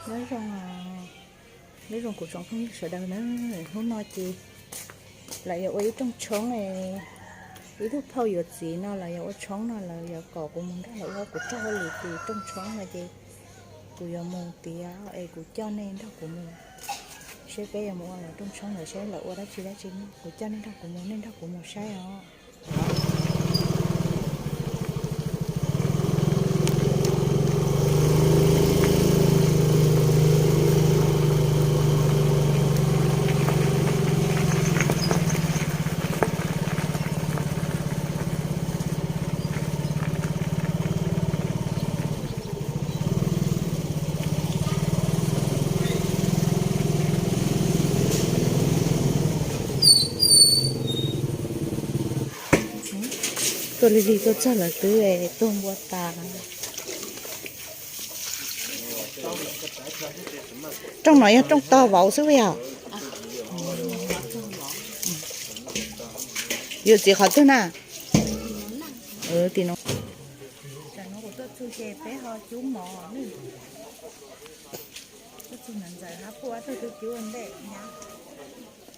Nyob zoo, nyob zoo kuv tsoom phooj ywg sawv daws na, hnub no ces lawv yuav ua ib rooj tshoob, ib tug phauj yuav txiv no lawv yuav ua tshoob no lawv yuav kom kuv mus nrog lawv ua, kuv raug hauj lwm tim rooj tshoob no ces kuv yuav mus tiav es kuv coj nej nrog kuv mus seb peb yuav mus ua lawv rooj tshoob lawm seb lawv ua dab tsi dab tsi no, kuv coj nej nrog kuv mus, nej nrog kuv mus saib os. Tuaj lig lig tuaj txog lawv twb tuag npua tas. Rooj no yog rooj tog vauv xwb yog? Yus txiv qhov twg na? Tim no. Tam no kuv tuaj txug ces peb ho cub mov, tuaj txug ntawm ntxawm hab puj ob tug twb cub ua ntej nyab,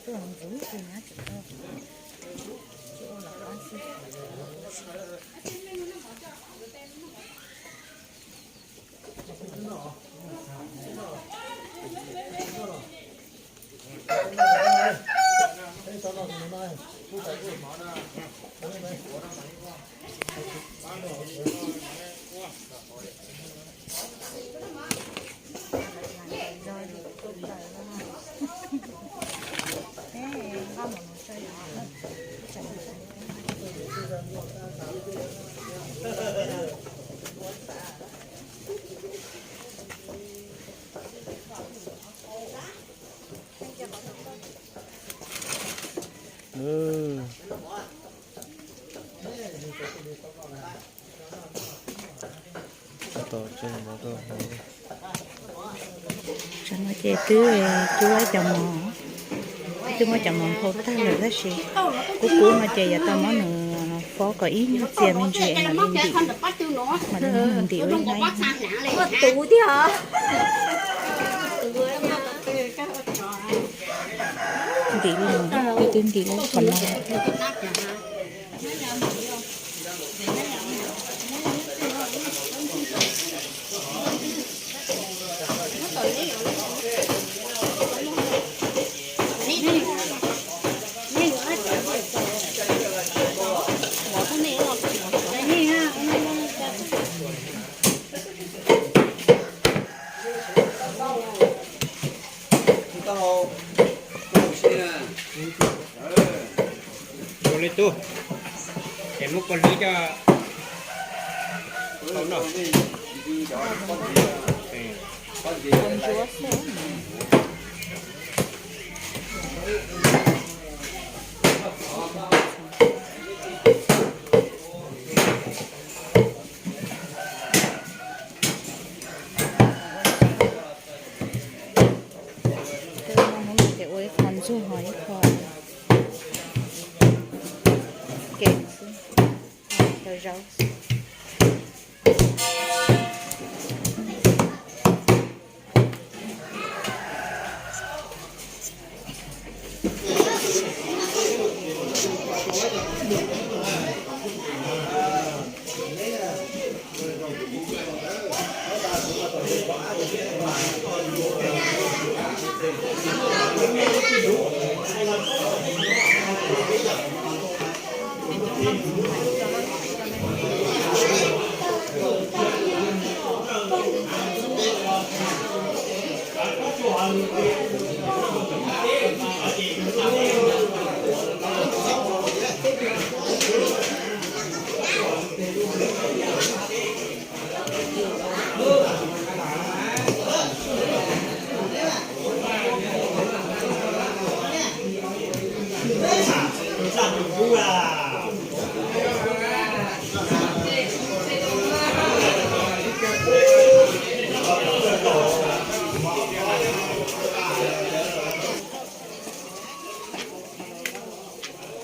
tuaj ntxuv ces nyab tseem tuaj, tsis ua los qab xwb. Tam no ces twb cub cov mov, twb muab cov mov nphau tag lawm tab sis kub kub no ces yuav tau muab nws fob kom ib nyuag txias me ntsis es mam li ntim, mam li muab nws ntim ua ib hnab. Ntim li no, twb ntim li qhov no. Ua li tub, ces muab kua hlwb coj tau noj. Ces ua ib qho ntxuag ho ib qho kem xwb, cov zaub.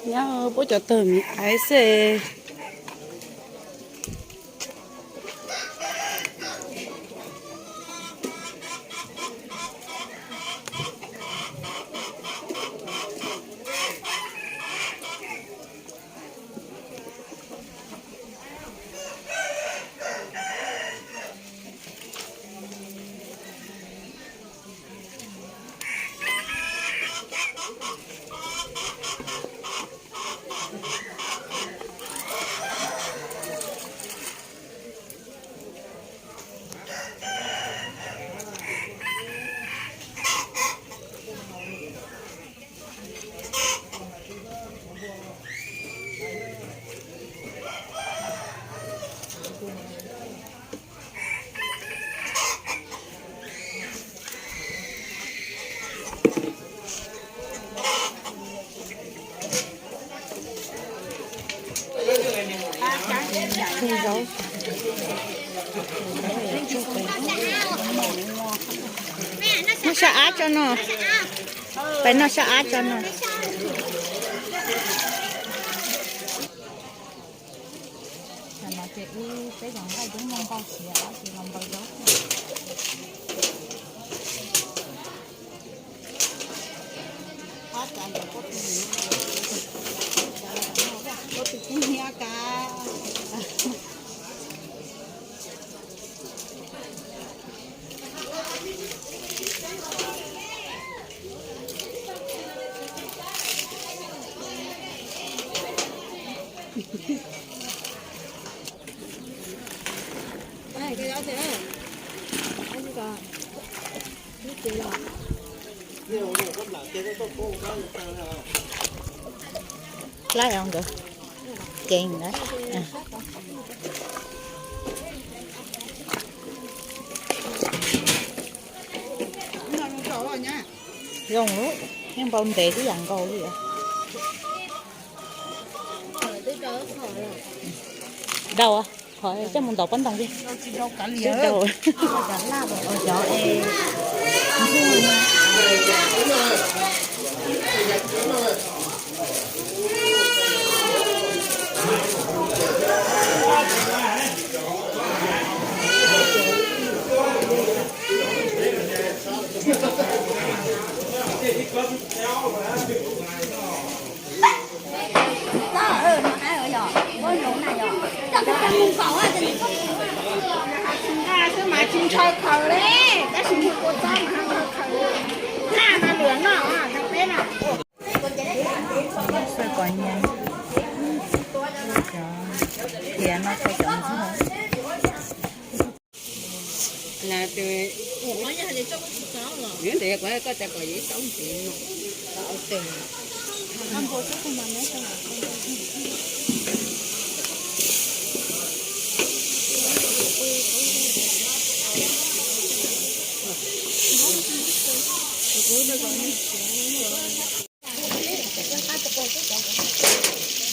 Nyob puab cov tawg miv aiv xwb. Noj sab ab tso no. Pais noj sab ab tso no. Tam no ces wb peb los nqaij dub muaj npau siav ces los npaws zaub. Laib os nkawd, ceev lawm. Zoo lawm, yeej npau ntev tib yam nkaus li. Dau, qhov coj mus ntov pob ntoo li. Xwb mas tsis ntshaw khaws li, tab sis ntshaw kua txob mas ntshaw khaws, naj no lwm noj no peb no. Xav kom nyav, cov qhiav no rau cov ntxhw. Yog ntawd kuv koj cas kom yus ib txob ntxiv no.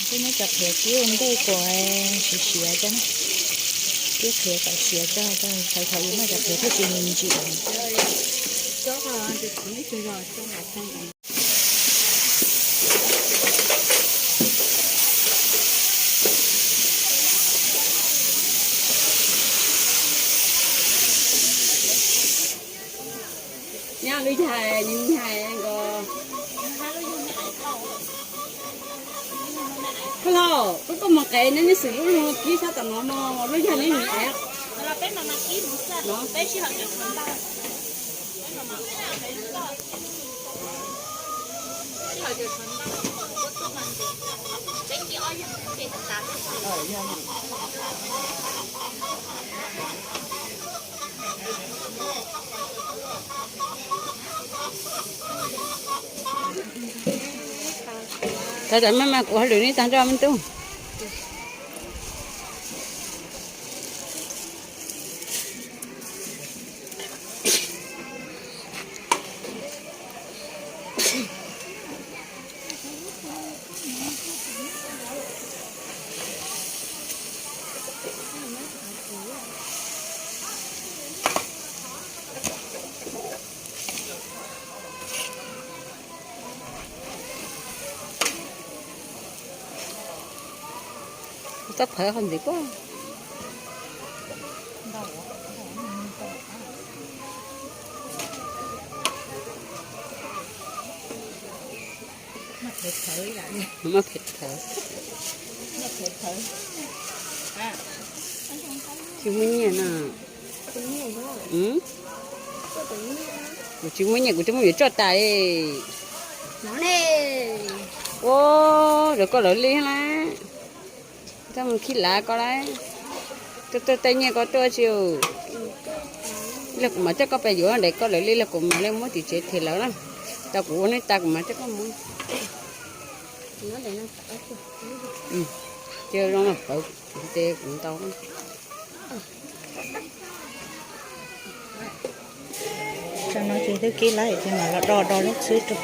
Twb muab cov qhiav kib ua ntej kom siav siav cov, kib qhiav kom siav cov, thaum yus noj cov qhiav thiaj tsis ntsim. Nyob lub yag, nyob lub yag nkaus. Koj los, koj koj mus qev neb, neb xwm lub lug kib sab tom no mog, lub yag neb mus qev. Tau tam maj mas kuv hauj lwm nej tag nrho me tub. Kuv txhob phawv qhov ntxiv pob. Muab phem thawv. Tsis muaj nyiaj na. Kuv tsis muaj nyiaj, kuv tsis muaj yuav tsoj tas li. Ua, lawv koj lawv li lawm. Txhob mus khib lav koj lawm. Tuaj tuaj tej nyiaj koj tuaj tsis. Los kuv mam coj koj pais yuav nrad, koj lawv li los kuv mam li muab tim tsev them lawv na. Tau kuv ua neej tas kuv mam coj koj mus. Ces zoo los pawv ces kuv ntau. Tam no ces twb kib lawm ces mam los do do lub txwb rau.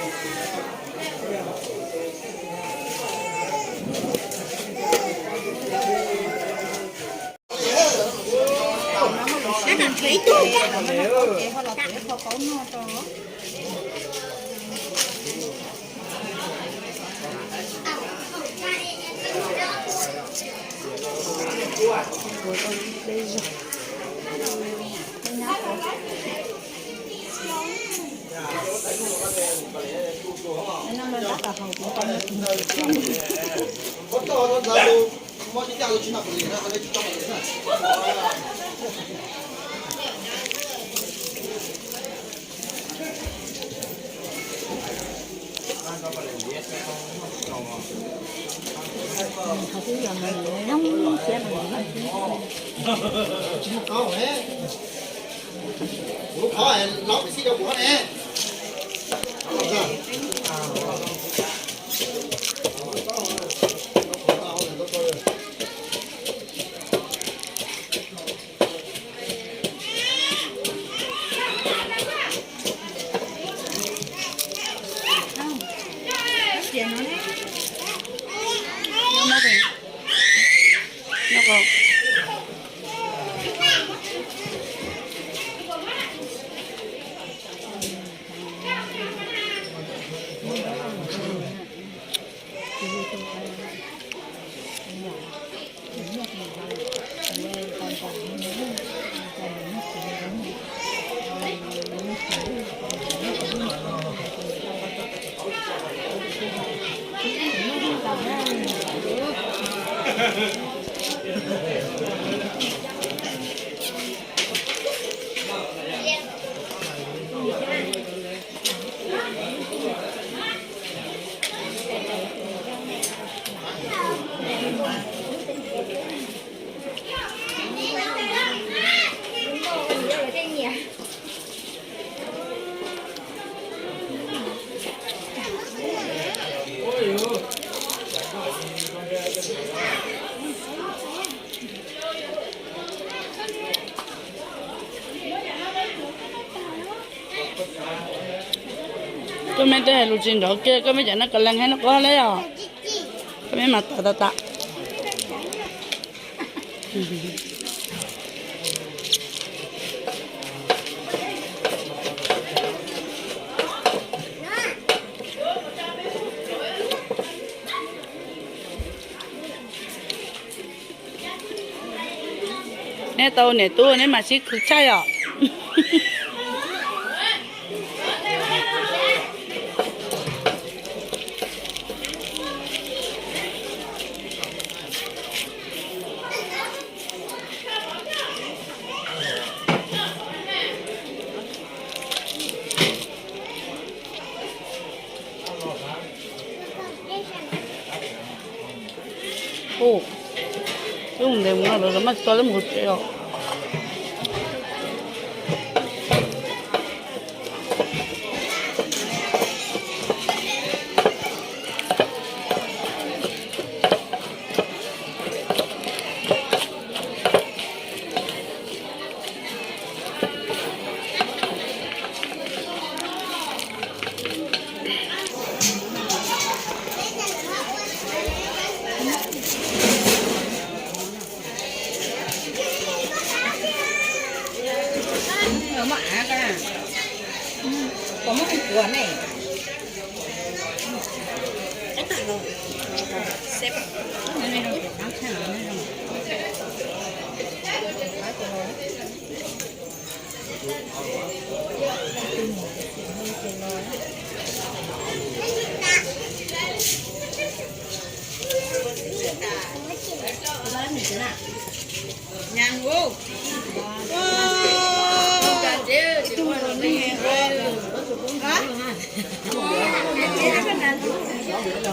Koj me tej hais lus tsis nrov kiag, koj me cov no kov lees hais no quav le os. Koj me mas tawm tawm tawm. Neb tau niam tub neb mas sib khwv tshaj yom. Ub, twb mus ntes mus no lawm, maj tso leb mus tsev os.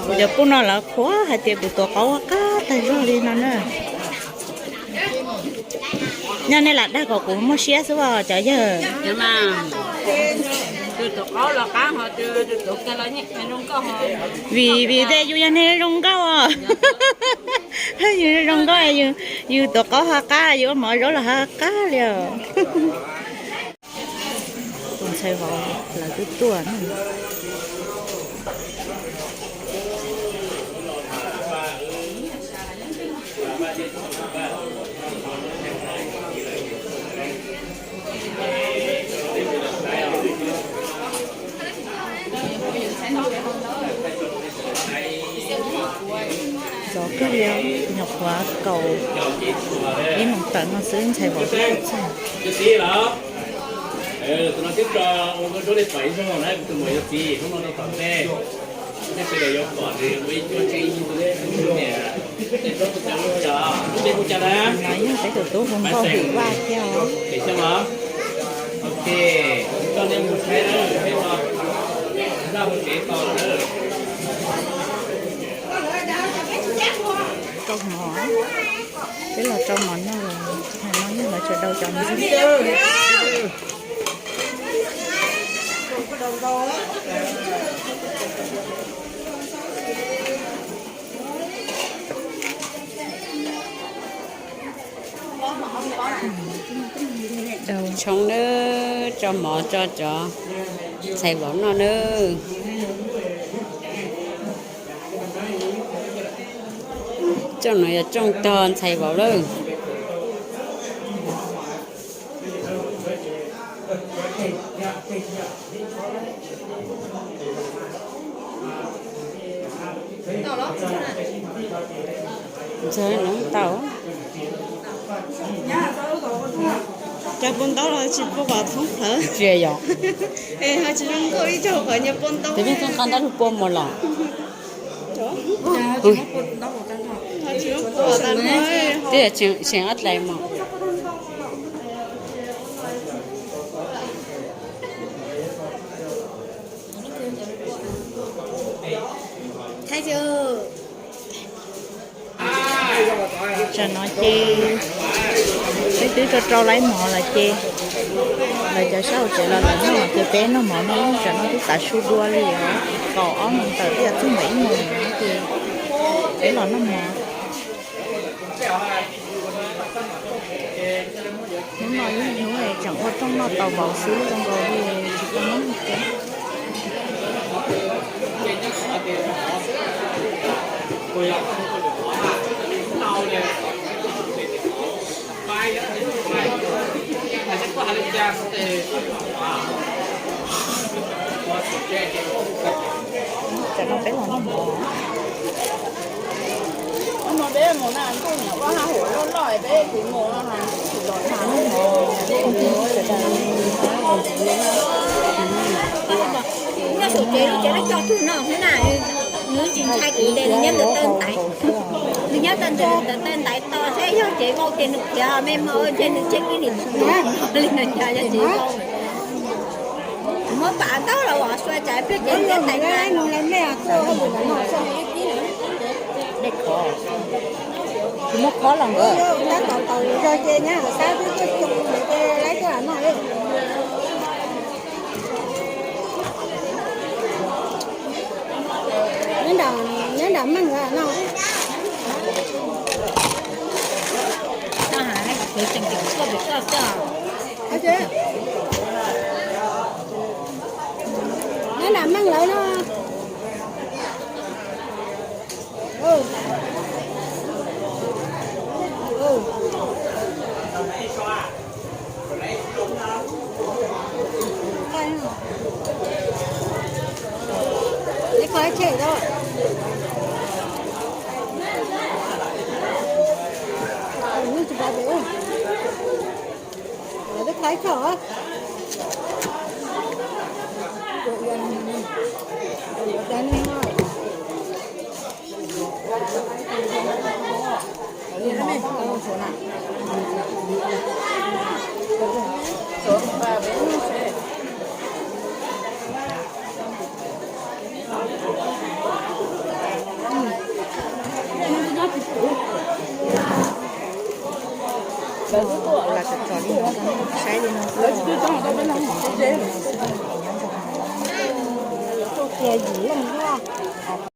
Kuv cov pub no lawv qhuas hais tias kuv tuav qaub qab tag zog li no na. Nyob nej lam dag kom kuv muaj siab xwb os cov yawg. Vim, vim tej yus yog neeg zoo nkauj os. Yus zoo nkauj, yus tuav qaub ho qab, yus ua mov zaub los ho qab li os. Tus ntxhais vauv lawv twb tuaj na. Kawg li, kuv nyuam qhuav kaum ib moos tawm no xwb ntxhais vauv twb tuaj txog. Tus no twb tso ua nkauj nraug li pom ib zaug na, kuv tus muam yuav txiv hnub no rau tom ntej, nej sawv daws yuav pom nws ua ib cuab tsev ib tug niam tej zaub tus cov lub yog lub npe hu cas na? No yog peb tus tub hu nkauj Hwm Vaj thiab os. Ok, koj nej mus saib na, peb los zaj mus tsev tos lawm. Rau hmo, peb los rau hmo noj los, hmo no yeej lawv tseem dau cov ntxhib. Tshoob nawb, tso mov tso cov ntxhais vauv noj nawb. Tsooj no yog tsooj tog ntxhais vauv lawm. Ntxhais no tau. Cov pua ntaub los tsis pua kom thoob qhawv. Tsis yog. Es ho tsis zoo nkauj ib co qhov nyuag pua ntaub. Tus neeg txoj nqa ntaub lug pua mus los. Twb yog tseem ob dlais mus. Tam no ces peb twb rau rau lawv mov lawm ces lawv cov sab hauv tsev los lawv noj ces peb noj mov noj yeej tam no twb tav su dua li os, kaum ob moos tawm twb yuav txog ntawm ib moos ces peb los noj mov. Hnub no yeej hnub tseem ua rooj noj tau vauv xwb zoo nkaus li tsis tau noj. Tam no peb los noj mov. Hnub no peb mus na, ntuj niam ua haj huam loj loj peb tsis mus no na, tsis los na. Nyob hauv tsev lub tsev lub coj tug no xwb na, nws tsis ntshai kuv ces nws nyob ntawm taw ntaiv. Nws nyob ntawm taw ntaiv tos seb yog tsev vau ces nws khiav me hmo ces nws tseg kiag nim li no cas yog tsev vau. Muab pam ntaub los vos sua cas pliag ces nws tais na. Tsis muaj khob los nkawd. Nyob nram meej no. Nyob nram meej lawv no. Saib li no xwb. Cia yim leej xwb.